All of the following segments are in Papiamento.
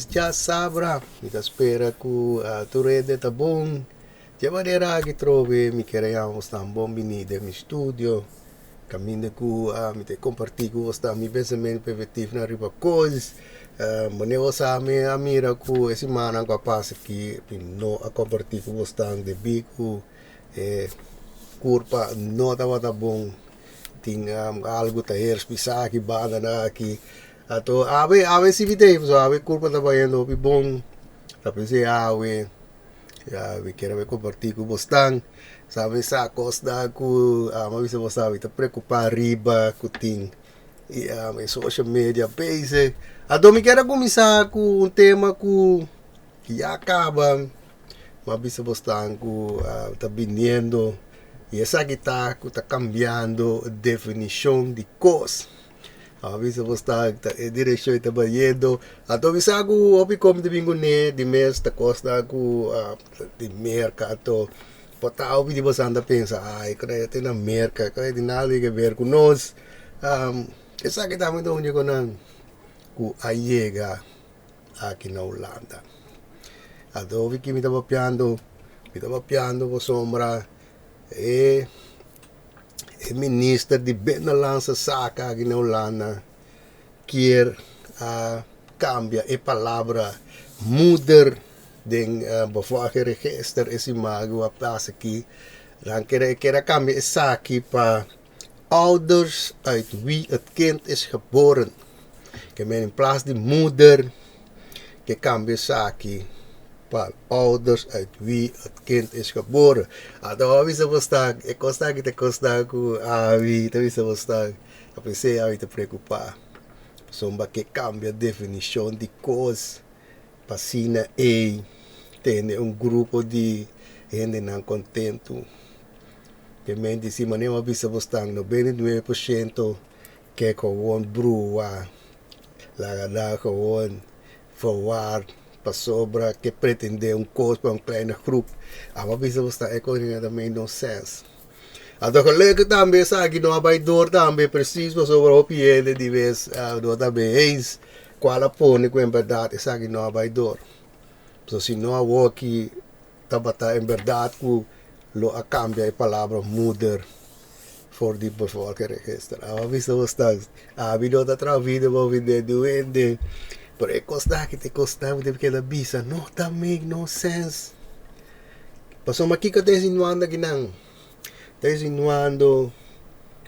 Felis djasabra. Mi ta spera ku tur hende ta bon. Dje manera aki trobe mi kier a yama bosnan bon bini den mi studio. Kaminda ku mi ta kompartí ku bosnan mi pensamentu perspektifnan riba kos. Manera bo sa mi a mira ku e simannan ku a pasa aki mi no a kompartí ku bosnan debí ku e kurpa no tabata bon. Tin algu ta hers pisá aki banda nan aki. Anto awe awe si mi ta ei pasobra awe kurpa ta bayendo hopi bon. Ta pens'é awe ya mi kier a kompartí ku bosnan. Sa mi sa kosnan ku mi a bisa bosnan mi ta preokupá riba ku tin e social media bezig. Anto mi kier a kuminsá ku un tema ku ya kaba. Mi a bisa bosnan ku ta biniendo i esaki ta ku ta kambiando definishon di kos. Mi a bisa bosnan ta e direkshon i ta bayendo. Anto mi sa ku hopi kom ta bin kuné di mes ta kosnan ku di Merka. Anto por ta hopi di bosnan ta pensa ai ku ta na Merka ku tin nada di keber ku nos. Esaki tambe ta un di konan ku a yega. aki na Hulanda. Adobe ki mi ta papiando, mi ta papiando pasobra e e minister di Binnenlandse Zaken aki na Hulanda kier a cambia e palabra moeder den bevolkingsregister e siman ku a pasa aki. Nan kier kier a cambia esaki pa ouders uit wie het kind is geboren. Ke men in plaats di moeder ke kambia esaki pa ouders uit wie het kind is geboren. Anto bo a bisa bo stan, e kosnan aki ta kosnan ku ami ta bisa bo stan, a pesey ami ta preocupa. Pasobra ke kambia definishon di kos pa asina ey tene un grupo di hendenan kontentu. Ke men di si manera bo a bisa bo stan 99% ke gewoon brua, laga nan gewoon verward pasobra ke pretende un kos pa un kleine groep. Abo a bisa bo sta e kos ta make no sense. Anto gelukkig tambe esaki no a bai door tambe precies pasobra hopi hende di bes no ta mee eens cual a pone cu en berdad esaki no a bai door. So si no awoki tabata en berdad cu lo a cambia e palabra moeder for di bevolkingsregister. Abo a bisa bo stan, abi no ta traha video pa ofende niun hende, pero e kosnan aki ta e kosnan ku ta keda bisa no ta make no sense. Pasobra kiko ta insinuando akinan? Ta insinuando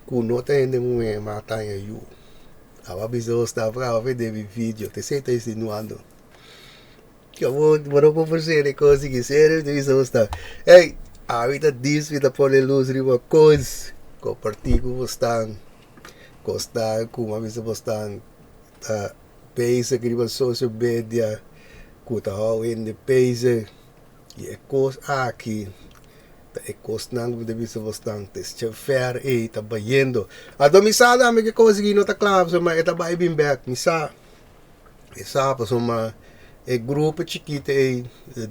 ku no ta hende muhé mas ta haña yu. Abo a bisa bo stan, abo a ofende mi video, ta esei ta insinuando. Bo no por ofresé e kos aki serio mi ta bisa bo sta ey ami ta dis mi ta pone lus riba kos kompartí ku bo stan kos ta ku mi a bisa bo stan ta bezig riba social media ku ta hou hende bezig i e kos aki ta e kosnan ku mi ta bisa bo stan ta e chauffeur ey ta bayendo anto mi sa tambe ku e kos aki no ta kla pasobra e ta bai bin bek mi sa. E sa pasobra e grupo chikito ei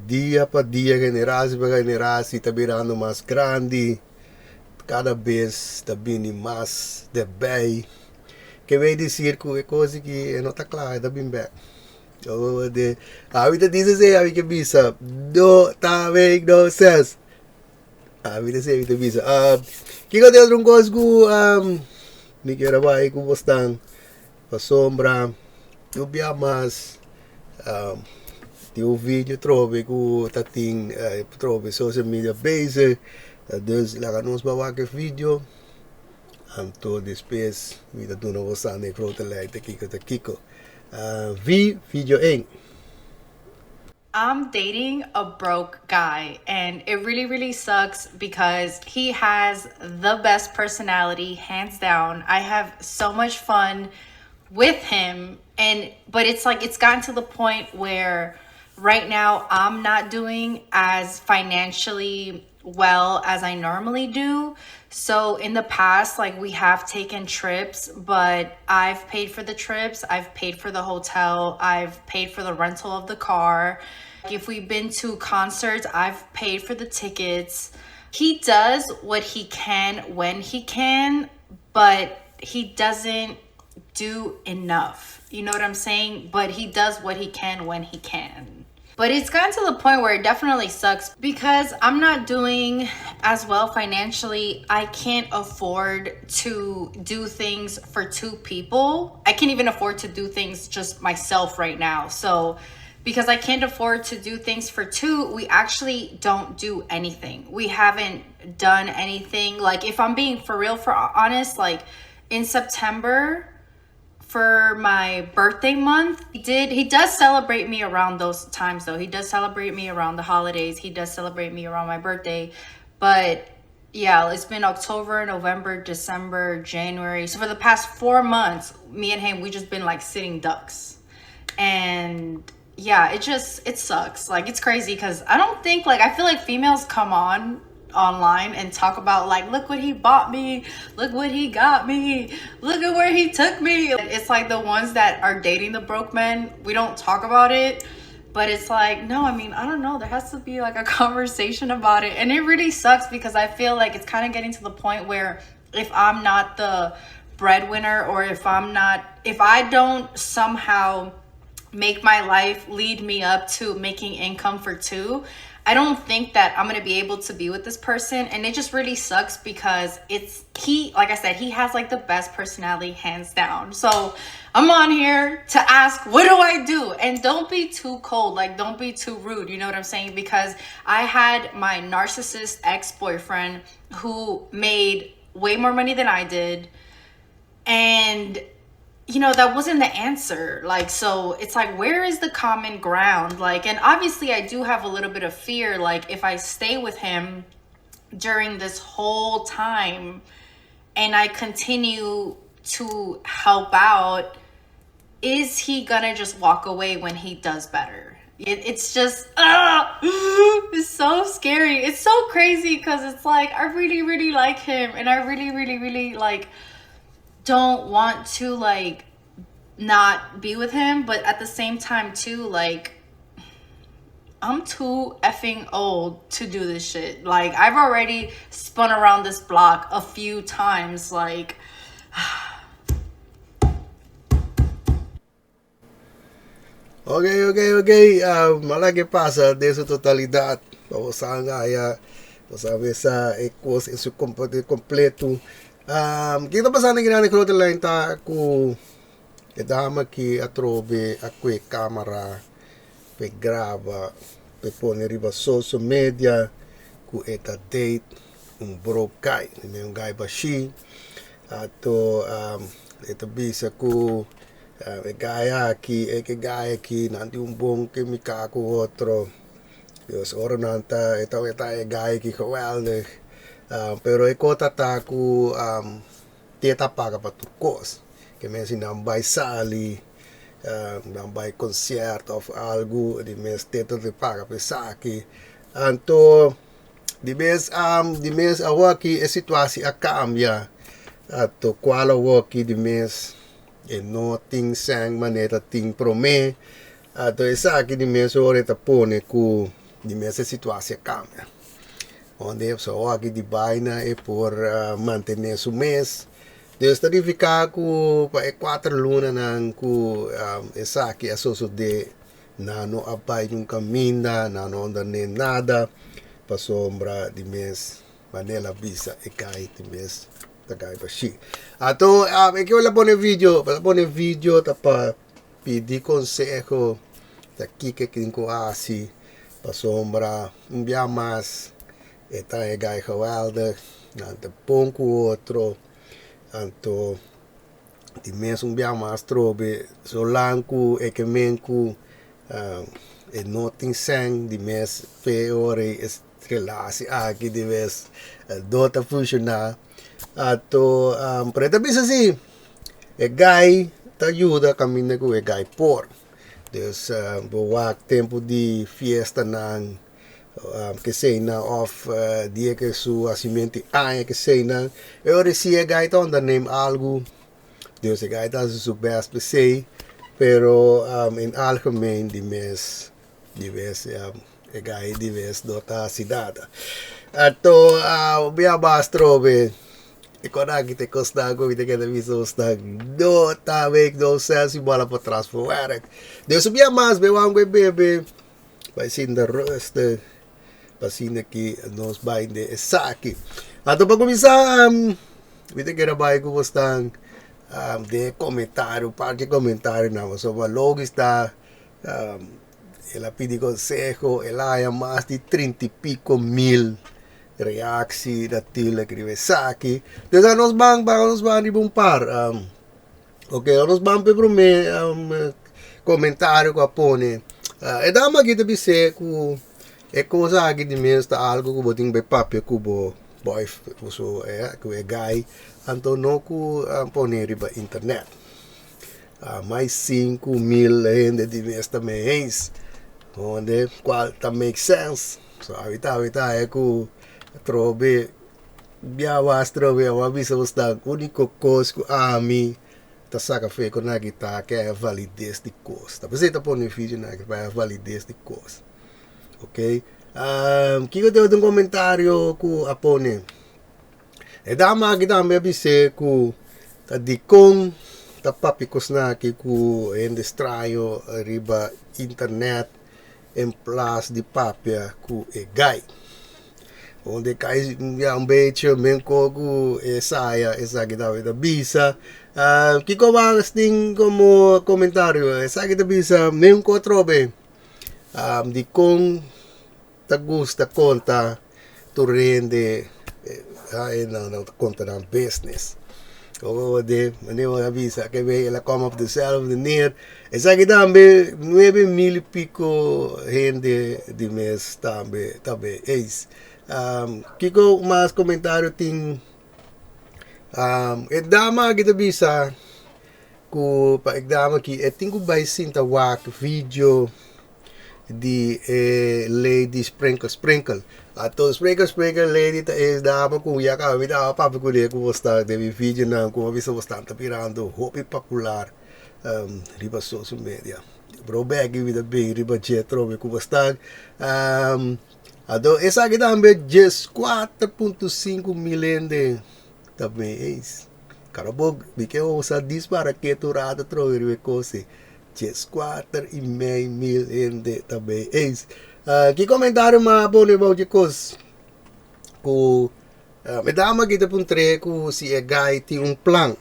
dia pa dia, generasi pa generasi ta birando mas grandi, kada bes ta bini mas derbei. Ke bay disir ku e kos aki e no ta kla, e ta bin bek. Ami ta bisa esei, ami ke bisa no ta make no sense. Ami ta esei mi ta bisa. Kiko ta e otro kos ku mi kier a bai ku bosnan? Pasobra un bia mas tin un video trobe ku ta tin trobe social media bezig dus laga nos bai wak e video anto despues mi ta duna bo sa den grote lei ta kiko ta kiko vi video ein. I'm dating a broke guy and it really really sucks because he has the best personality hands down. I have so much fun with him and but it's like it's gotten to the point where right now I'm not doing as financially well as I normally do. So in the past, like we have taken trips, but I've paid for the trips, I've paid for the hotel, I've paid for the rental of the car. If we've been to concerts, I've paid for the tickets. He does what he can when he can, but he doesn't do enough. You know what I'm saying? But he does what he can when he can. But it's gotten to the point where it definitely sucks because I'm not doing as well financially. I can't afford to do things for two people. I can't even afford to do things just myself right now. So, because I can't afford to do things for two, we actually don't do anything. We haven't done anything. Like, if I'm being for real, for honest, like in September, for my birthday month. He does celebrate me around those times though. He does celebrate me around the holidays. He does celebrate me around my birthday. But yeah, it's been October, November, December, January. So for the past 4 months, me and him, we just been like sitting ducks. And yeah, it just, it sucks. Like, it's crazy because I don't think, like, I feel like females come on online and talk about like, look what he bought me, look what he got me, look at where he took me. It's like the ones that are dating the broke men, we don't talk about it, but it's like, no, I mean, I don't know, there has to be like a conversation about it. And it really sucks because I feel like it's kind of getting to the point where if I'm not the breadwinner, or if I'm not, if I don't somehow make my life lead me up to making income for two, I don't think that I'm going to be able to be with this person. And it just really sucks because it's, he, like I said, he has like the best personality, hands down. So I'm on here to ask, what do I do? And don't be too cold. Like, don't be too rude. You know what I'm saying? Because I had my narcissist ex-boyfriend who made way more money than I did. And you know, that wasn't the answer. Like, so it's like, where is the common ground? Like, and obviously I do have a little bit of fear. Like, if I stay with him during this whole time and I continue to help out, is he going to just walk away when he does better? It's just, it's so scary. It's so crazy because it's like, I really, really like him. And I really, really, really like, don't want to like not be with him, but at the same time too, like, I'm too effing old to do this shit. Like, I've already spun around this block a few times. Like, Ok. Mala ke pasa den su totalidat. Pa bo sa haya, bo sa mesa e kos en su kompleto. Kiko ta pasando aki na Grote Lijn ta ku e dama ki atrobe a kue kamera pe graba pe pone riba social media ku e ta date un broke guy, un guy bashi. Ato e ta bisa ku e guy aki, e ke guy aki, nan tin un bon química ku otro. Dus ora nan ta, e ta e guy aki geweldig. Pero e kota ta ku teta paga pa tur kos. Ke men si nan bai sali, nan bai concierto of algo, di mes teta te paga pa esaki. Anto, di mes awaki e situatie a cambia. Anto, kual awaki di mes e no tin sèn manera tin promé. Anto, esaki di mes ora e ta pone ku di mes e situatie a cambia. Onde so awaki di baina e por mantené su mes. Dus ta nifiká ku pa e 4 lunanan ku esaki a sosodé, nan no a bai un kaminda, nan no anda ne nada, pasobra di mes manera bisa e kai di mes ta kai bashi. Anto, e ke la pone video, la pone video ta pa pidi konseho ta kiko tin ku hasi, pasobra un bia mas e ta e gai geweldig, nan ta pon ku otro. Anto, di mes un bia mas trobe, zolang ku e ke men ku e no tin sèn, di mes pe ora e relatie aki di mes no ta funshoná. Anto, pero e ta bisa si, e guy ta yuda kaminda ku e guy por. Dus, bo wak tempu di fiestanan, ke sei nan, of dia ke su hasimentu aña ke sei nan, e ora si e guy ta onderneem algu, dus e guy ta hasi su best pa esei, pero in algemeen di mes, e guy di mes no ta hasi nada. Anto, bia mas trobe. E kon aki ta e kosnan ku mi ta keda bisa bosnan no ta make no sense i bola patras por werk. Dios su bia mas be wan ku e bebe bai sinta rustig pa asina ki nos bai den esaki. Anto pa kuminsá mi ta kere bai ku bosnan den e komentario parti e komentarionan pasobra Logis ta el a pidi konseho el a haña mas di trinta i piko mil reactie natuurlijk riba esaki. Dus a nos ban ban nos ban riba un par. Ok, nos ban pa e prome comentario cu a pone. E dama aki ta bis'é cu e cos aki di mes ta algo cu bo tin bay papia cu bo boyf so cu e guy anto no cu pone riba internet. Mas 5000 hende di mes ta mee eens. Donde cual ta make sense. So awi ta awi ta e ku atrobe biawas atrobe a bisa bo stan uniko kos ku ami ta saka fe ku nan ta ke e valides di kos. Ta p'esei ta pone video nan pa e valides di kos. Ok kiko ta otro komentario ku a pone? E dama aki tambe a bis'é ku ta dikon ta papia kosnan aki ku hende straño riba internet en plas di papia ku e gai. Unda e kai ya un bechi men ko ku e saya esaki tambe ta bisa. Kiko mas tin komo komentario? Esaki ta bisa men ko atrobe dikon ta gusta konta tur hende nan ta konta nan business. Ora de manera bo a bisa ke el a come op dezelfde neer. Esaki tambe nuebe mil y pico hende di mes tambe ta be eens. Kiko mas comentario tin? E dama aki ta bisa ku pa e dama aki e tin ku bai sinta wak video di e lady Sprinkle Sprinkle. Anto Sprinkle Sprinkle lady ta e dama ku ya kaba mi tabata papia kuné ku bo sta den mi videonan ku bo a bisa bo stan ta birando hopi popular riba social media. Bro Becky mi ta bin riba dje atrobe ku bo stan. Anto esaki tambe 14.5 mil hende ta bin eens. Karabok mi ke usa dispara ketu rato atrobe riba e kos ei. 14 i mei mil hende ta bay eens. Ki komentario mas a pone bou dje kos? Ku e dama aki ta puntr'é ku si e guy tin un plan.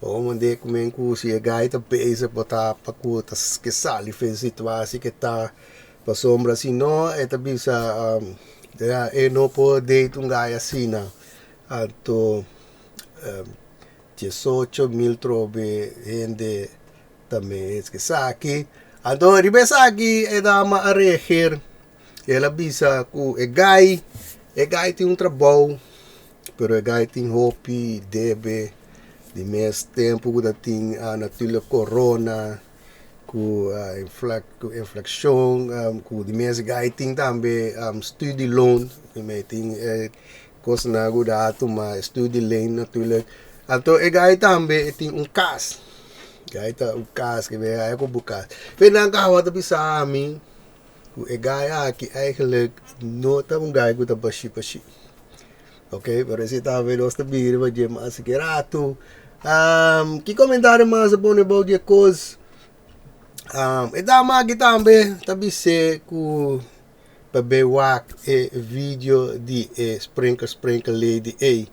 Bo mand'é ku men ku si e guy ta bezig bo ta pa ku ta ke sali for e situatie ke ta pasobra si no e ta bisa e no por date un guy asina. Anto 18 mil trobe hende ta mes ku esaki. Anto riba esaki e dama a reageer. El a bisa ku e guy tin un trabou, pero e guy tin hopi debe di mes tempu ku ta tin natuurlijk corona ku inflacion ku di mes guy tin tambe studieloon tin kosnan ku ta tuma studielening natuurlijk. Anto e guy tambe tin un kas. Guy ta un kas ke guy ku kas. Pero nan kaba ta bisa mi ku e guy aki eigenlijk no ta un guy ku ta bashi bashi. Ok, pero esei tambe nos ta bira riba dje mas ki ratu. Ki komentario mas a pone bou di e kos? E dama aki tambe ta bis'é ku pa bay wak e video di e Sprinkle Sprinkle Lady ei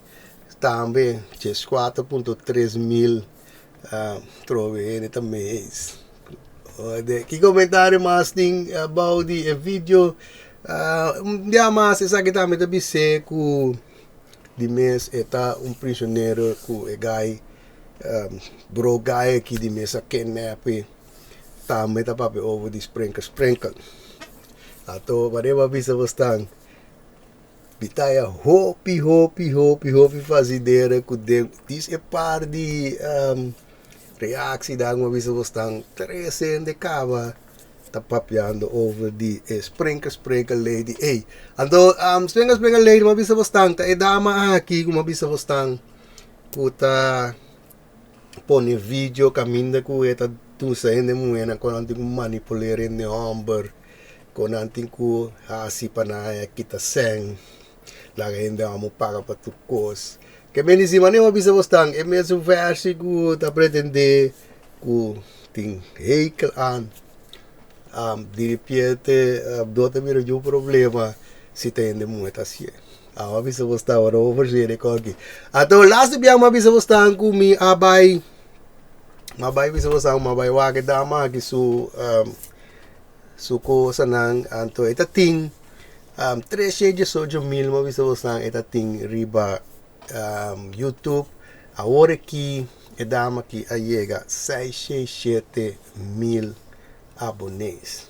tambe 14.3 mil trobe hende ta mee eens. Ki komentario mas tin bou di e video? Un bia mas esaki tambe ta bis'é ku di mes e ta un prisionero ku e guy bro guy aki di mes a kidnap e tambe ta papia over di Sprinkle Sprinkle. Anto manera bo a bisa bo stan mi ta haya hopi hopi hopi hopi fasidera ku den dis e par di reactienan bo a bisa bo stan tres hende kaba ta papiando over di e Sprinkle Sprinkle Lady ei. Anto Sprinkle Sprinkle Lady bo a bisa bo stan ta e dama aki ku bo a bisa bo stan ku ta pone video kaminda ku e ta usa hende muhénan ku nan tin ku manipuleer hende hòmber ku nan tin ku hasi pa nan haña kita sèn laga hende hòmber paga pa tur kos. Ke men di si manera mi a bisa bosnan e mesun versie ku ta pretende ku tin hekel aan di ripiente no ta mira niun problema si ta hende muhe ta hasié. Awe a bisa bosnan ora bo versé de koki. Anto laatste biaha mi a bisa bosnan ku mi a bai mi a bai bisa bosnan mi a bai wak e dama aki su su kosanan anto e ta tin 3 diesocho mil mi a bisa bosnan e ta tin riba YouTube. Awor aki e dama aki a yega 607 mil abonees.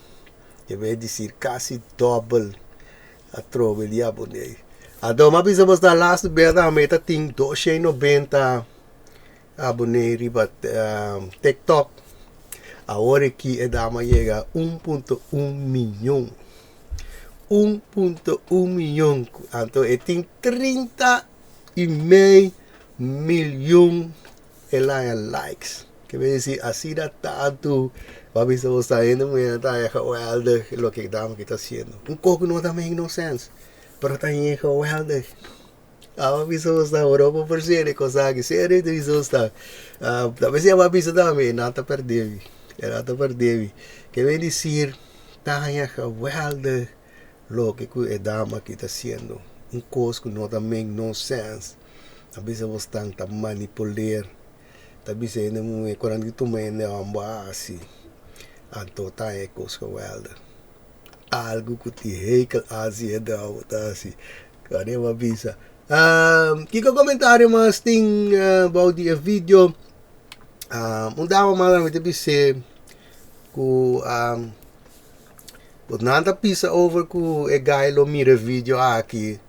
Ke bai disir kasi dòbel atrobe di abonee. Anto mi a bisa bosnan laatste bes tambe e ta tin 290 abonee riba TikTok. Awor aki e dama a yega 1.1 miyon. 1.1 miyon. Anto e tin 30,5 miljoen el a likes. Ke bai disi asina tantu mi a bisa bosnan hende muhé ta haña geweldig loke e dama aki ta hasiendo. Un kos ku no ta make no sense pero ta haña geweldig. Abo a bisa bosnan ora bo por seri kos aki serio mi ta bisa bosnan. Ta mester abo a bisa tambe nan ta perde mi nan ta perde mi. Ke bai disir ta haña geweldig loke ku e dama aki ta hasiendo. Un kos ku no ta make no sense. A bisa bosnan ta manipuleer ta bisa hende muhé ku nan di tuma hende hòmber a hasi anto ta haña e kos geweldig. Algu ku tin hekel hasi hende hòmber ta hasi. Kòrda mi a bisa. Kiko komentario mas tin bou di e video? Un dama mas mi ta bis'é ku nan ta pisa over ku e guy lo mira e video aki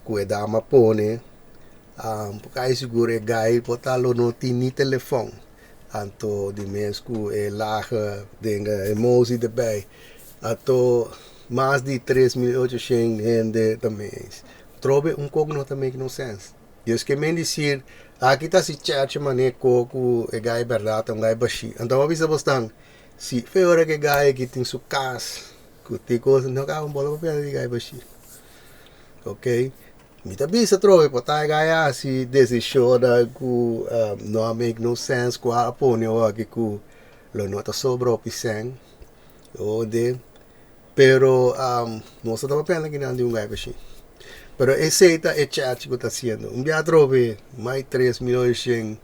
ku e dama pone. Por sigur e guy por ta lo no tin ni telefòn. Anto di mes ku e lage den emoji erbij. Anto mas di 3800 hende ta mes. Trobe un kos no ta make no sense. Dus ke men disir aki ta si church mane ko ku e guy bèrdat ta un guy bashí. Anto mi a bisa bosnan si fe ora ku e guy aki tin su kas ku tin kos no kaba un bola papia di guy bashí. Ok mi ta bisa trobe por ta e guy a hasi desishonnan ku no a make no sense ku a pone awor aki ku lo no ta sobra hopi sèn o de pero nos ta papia kinan di un guy bashí. Pero esei ta e church ku ta hasiendo. Un bia atrobe mai 3800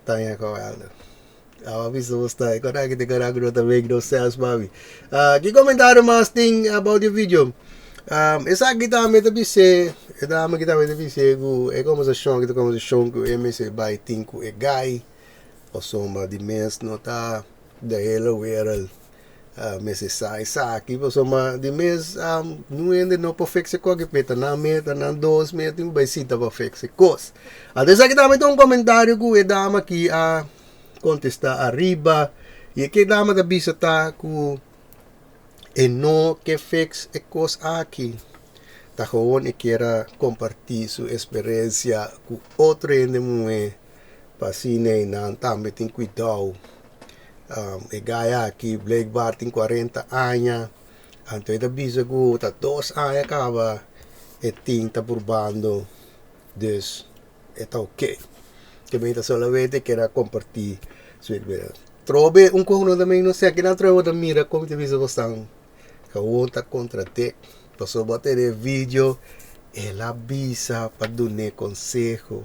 ta haña geweldig. Abo a bisa bos ta e kos aki ta kos aki no ta make no sense mami. Ki komentario mas tin about di video? Esaki tambe ta bis'é e dama aki tambe ta bis'é ku e kombersashon aki ta kombersashon ku e mester bai tin ku e guy pasobra di mes no ta de hele wereld mester sa esaki pasobra di mes niun hende no por fix e kos aki p'e ta nan mes ta nan dos mes tin ku bai sita pa fix e kos. Anto esaki tambe ta un komentario ku e dama aki a kontestá ariba i e ke dama ta bisa ta ku e no ke fix e kos aki ta gewoon e kier a kompartí su eksperensia ku otro hende muhé pa asina nan tambe tin kuidou. E guy aki blijkbaar tin 40 aña anto e ta bisa ku ta 2 aña kaba e tin ta purbando dus e ta oké. Ke men ta solamente kier a kompartí su eksperensia. Trobe un kos ku no ta make no sense kinan trobe bo ta mira kon mi ta bisa bosnan gewoon ta kontradik pasobra bo a tene e video el a bisa pa dun'é konseho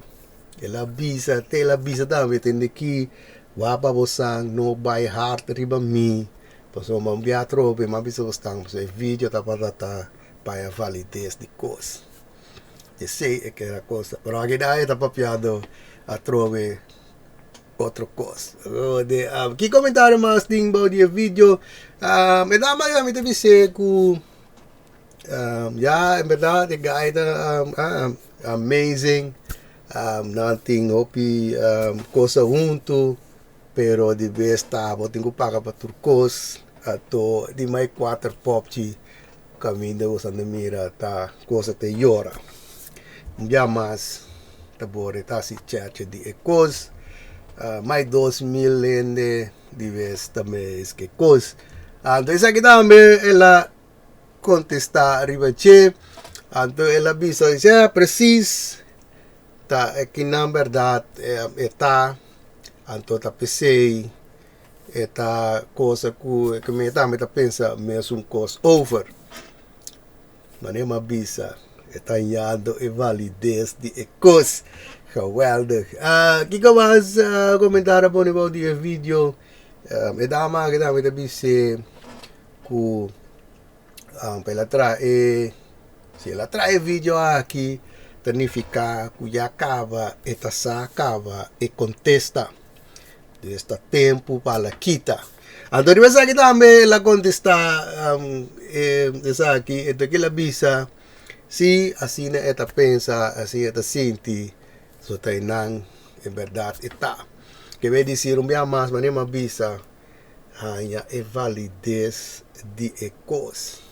el a bisa te el a bisa tambe tende ki wak pa bosan no bai hard riba mi pasobra un bia atrobe mi a bisa bosnan pasobra e video tabata ta paya valides di kos esei e keda kos pero aki e ta papiando atrobe otro kos. Ki komentario mas tin bou di e video? E dama mi ta bis'é ku ya en bèrdat e guy ta amazing nan tin hopi cosa huntu pero di bes ta bo tin ku paga pa tur kos anto di mai kuater popchi kaminda bo sa mira ta cosa ta yora. Un bia mas ta bore ta hasi chèche di e kos mai 2000 hende di bes ta mes ke kos. Anto esaki tambe el a kontestá riba dje anto el a bisa presis. Ta kinan berdad e ta, anto ta p'esey e ta cosa cu mi tambe ta pensa mesun cos over. Manera mi a bisa, e ta hañando e valides di e kos. Geweldig. Kiko mas komentario a pone bou di e video? E dama aki tambe ta bis'é ku pa el a traha e, si el a traha e video aki ta nifiká ku ya kaba e ta sa kaba e kontesta. Dus ta tempu pa la kita. Anto riba esaki tambe el a kontestá esaki, enton ke el a bisa, si asina e ta pensa, asina e ta sinti, so ta einan en bèrdat e ta. Ke bai disir un bia mas manera mi a bisa, haña e valides di e kos.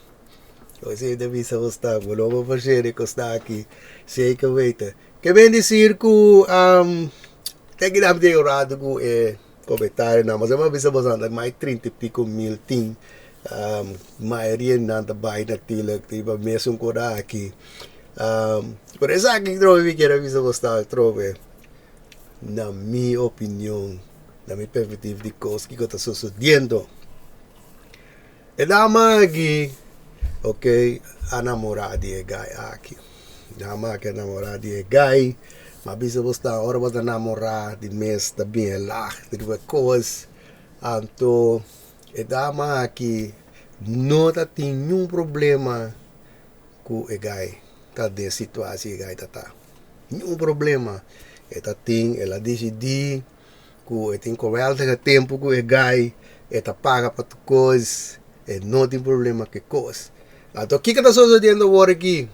Esei ta bisa bo sta, bo no por fash'é e kos aki, zeker weten. Ke ben disir ku te keda mi tin un rato ku e komentarionan pasobra mi a bisa boso nan ta mai trinta i piko mil tin mayoria di nan ta bai natuurlik riba mesun kos aki pero esaki trobe mi kier a bisa boso ta trobe na mi opinion na mi perspectiva di kos kiko ta sosodiendo E dama aki, ok, a namorá di e guy aki. Dama aki a namorá di e guy. M'a bisa bo sta ora bo ta namorá di mes ta bin e lag riba e kos. Anto e dama aki no ta tin niun problema ku e guy ta den situatie e guy ta ta. Niun problema. E ta tin, el a disidí. Ku e tin koweldige tempu ku e gai, e ta paga pa tur kos, e no tin problema ku e kos. Anto kiko ta sosodiendo awor aki?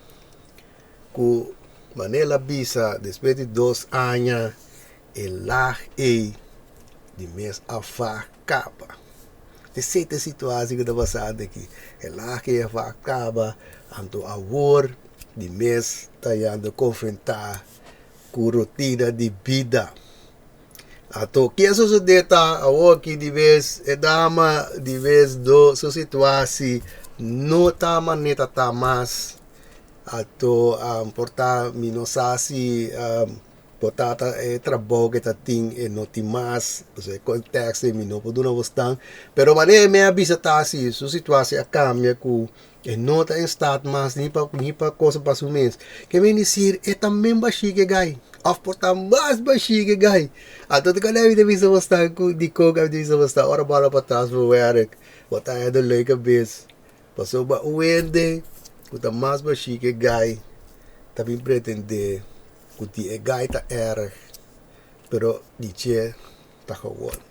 Ku manera el a bisa despues di dos aña e lag ei di mes a fag kaba. Esei ta e situacion ku ta pasando aki. E lag ei a fag kaba, anto awor di mes ta yendo konfrontá ku rutina di bida. Anto ke a sosodé ta awor ki di bes e dama di bes do su situasi no ta manera ta mas. Anto por ta mi no sa si por ta ta e trabou ke ta tin e no tin mas, pasobra e konteksto mi no por duna bosnan. Pero manera mi a bisa ta si su situasi a kambia ku E no ta en staat mas ni pa ni pa cosa pa su mes. Ke men decir e ta men bashí ke gai of por ta mas bashí ke gai. Anto ta kende mi ta bisa bo sta ku dikon mi ta bisa bo sta ora bo hala patras bo werk bo ta haya dolor kabes. Pasobra un hende ku ta mas bashí ke gai ta bin pretende ku di e gai ta erg pero di dje ta gewoon.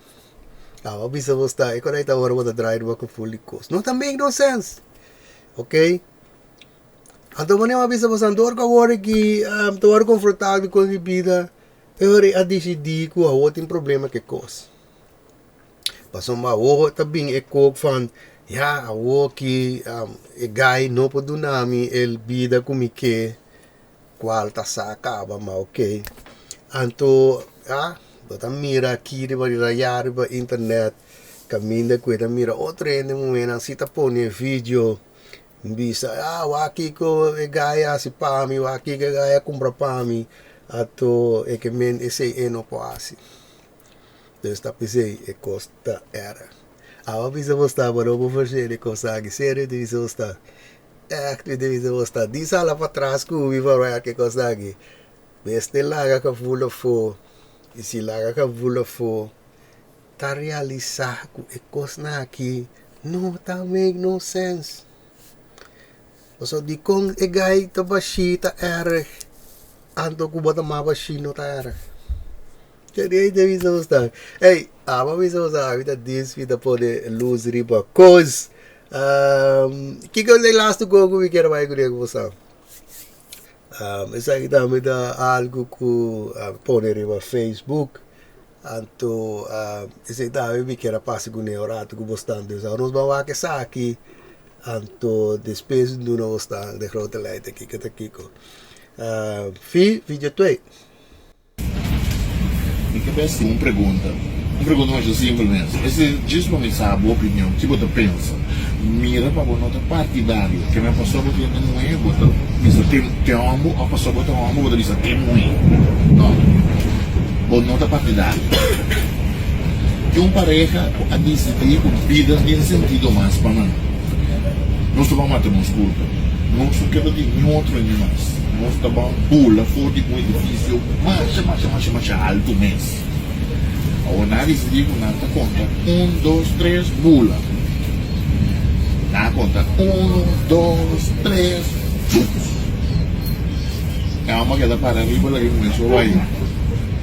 Awa bisa bo sta e konai ta ora bo ta draai riba ku ful di kos. No ta make no sense. Ok? Anto wanneer a bisa bo sta dor ku awor aki ta wòrdu konfrontá ku kos di bida, e ora a disidí ku awor tin problema ku e kos. Pasobra awor ta bin e kok van ya awor ki e gai no por duna mi e bida ku mi ke. Cual ta sa caba ma ok. Anto ah bo ta mira aki riba raya riba internet caminda cu e ta mira otro hende muhernan si ta pone video bisa ah wak kico e guy a haci pa mi wak kico e guy a cumpra pa mi anto e ke men esey e no por haci. Dus ta pesey e cos ta era. Awa bisa bo sta bo no por fash'e cos aki serio ta bisa bo sta. Echt mi debe bisa bo ta di sala patras ku mi pa wak e kos aki. Mester laga kavul afó i si laga kavul afó ta realisá ku e kosnan aki no ta make no sense. Pasobra dikon e gai ta bashí ta erg anto ku bo ta mas bashí no ta erg. Kende ta bisa bo sta? Ey, abo a bisa bo sta, ami ta dis mi ta pone luz riba kos. Kiko es e lastu kos ku mi kier bai kuné ku bo sa? Esaki tambe ta algu ku a pone riba Facebook. Anto esei tambe mi kier a pasa kuné un ratu ku bo sta. Entonces awor nos bai wak esaki, anto despues duna bo sta de grote lijn ta kiko ta kiko. Fi, video twee. Mi ke bes tin un pregunta. Un pregunta masha simpel mes. Esei djis pa mi sa bo opinion, ki bo ta pensa? Mira pa bo no ta partidario. Ke men pasobra bo tin hende muhé bo ta bisa te te homber of pasobra bo ta homber bo ta bisa te muhé. No. Bo no ta partidario. Tin un pareha ku a disidí ku bida no tin sentido mas pa nan. Nos ta ban mata nos kurpa. Nos no ke ta tin niun otro hende mas. Nos ta ban bula for di un edifisio masha masha masha masha altu mes. Awor nan a disidí ku nan ta konta un, dos, tres, bula. Nan a konta unu, dos, tres, futs! E hòmber a keda para riba laga e muhé so bai.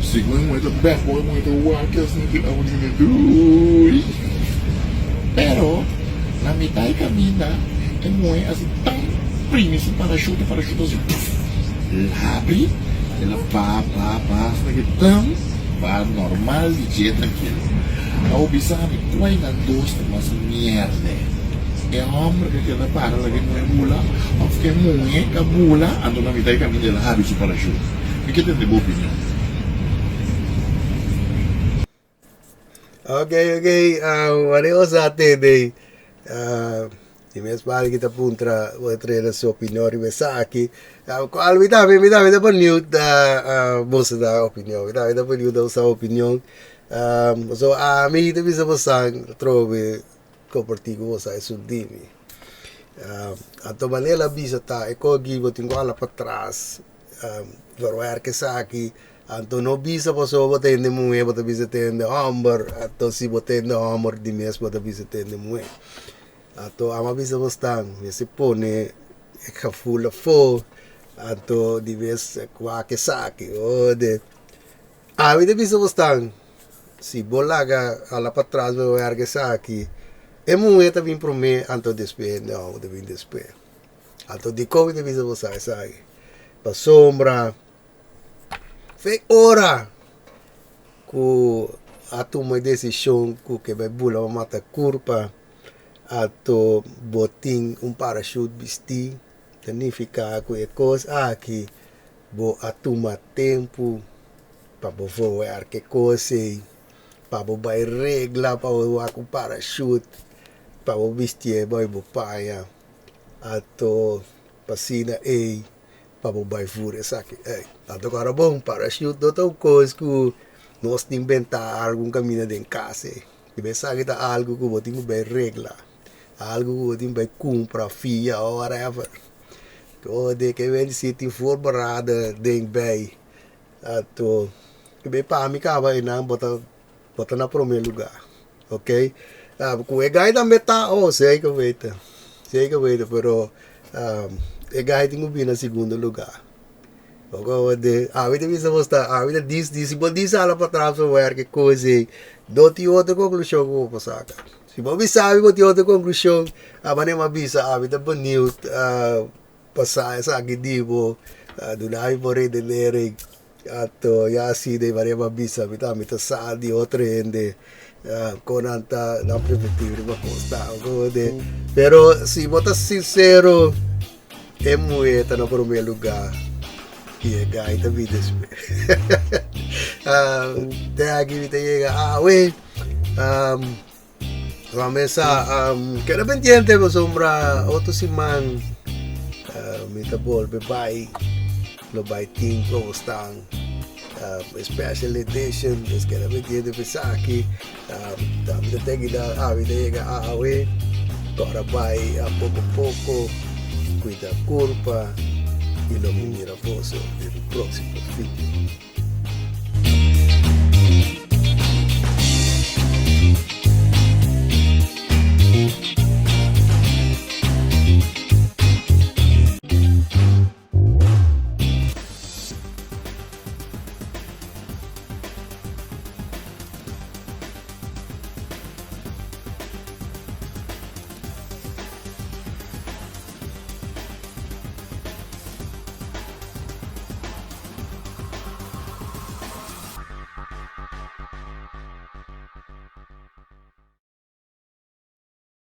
Segun e muhé ta bèk bo, e muhé ta wak asina ku e amo di dui. Pero na mitá e kaminda e muhé a hasi tan primi su parashut, e parashut a hasi puf! El habri, el a baha, baha, baha asina ke tan baha normal di dje trankil. Awor bisa mi kua e nan dos ta mas mierde? E hòmber ke keda para laga e muhé bula òf e muhé ka bula anto na mitá e kaminda el a habri su parashut? Mi ke tende bo opinion. Ok, ok, wanneer bo sa tende di mes parti ki ta puntra bo ta trena su opinion riba esaki, cual mi tambe mi tambe ta beniut boso ta opinion, mi tambe ta beniut boso opinion, so ami ta bisa boso atrobe comparti cu boso esun di mi. Anto manera el a bisa ta e koki bo tin cu hala patras. Verwerk esaki, anto no bisa pasobra bo ta hende muhé bo ta bisa ta hende hòmber, anto si bo ta hende hòmber di mes bo ta bisa ta hende muhé. Anto amo a bisa bo stan mester pone e gevoel afó, anto di mes wak esaki ode. Ami ta bisa bo stan si bo laga hala patras verwerk esaki e muhé ta bin promé anto despues hende hòmber ta bin despues. Anto dikon mi ta bisa bo sa esaki? Pasobra fe ora ku a tuma e desishon ku ke bai bula pa mata kurpa, anto bo tin un parashut bistí, ta nifiká ku e kos aki bo a tuma tempu pa bo verwerk e kos ei, pa bo bai regla pa bo wak un parashut, pa bo bistié bai bo paña. Anto p'asina ei pa bo bai fura esaki ei. Anto ku ora bon parashut no ta un kos ku nos tin benta algun kaminda den kas ei. Di bes esaki ta algu ku bo tin ku bai regla, algu ku bo tin bai kumpra, fia o whatever. Ora di ke wen si tin voorberade den bei anto bai pa mi kaba einan bo ta Bo ta na prome lugar, ok. Ku e gai tambe ta, oh, zeker weten, zeker weten, pero e gai tin ku bini na segundo lugar. Bo komo de, ami ta bisa bo sta, ami ta dis di, si bo dis hala patras pa werk e kos ei, no tin otro konklushon ku bo por saka. Si bo bisa mi bo tin otro konklushon, a manera mi a bisa, ami ta beniut pa sa esaki di bo, duna mi bo redenering. Anto ya asina e manera bo a bisa mi ta mi ta sa di otro hende kon nan ta nan perspectiva riba kos ta pero si bo ta sincero e muhe ta na prome lugar y e guy ta bin despues te aki mi ta yega awe Mesa keda pendiente pasobra otro siman mi ta bolbe bai lo bai tin como stan special edition dus keda pendiente pa esaki mi ta teki na ami ta yega awe ora bai a poco poco cuida curpa y lo mi mira boso den mi proximo video.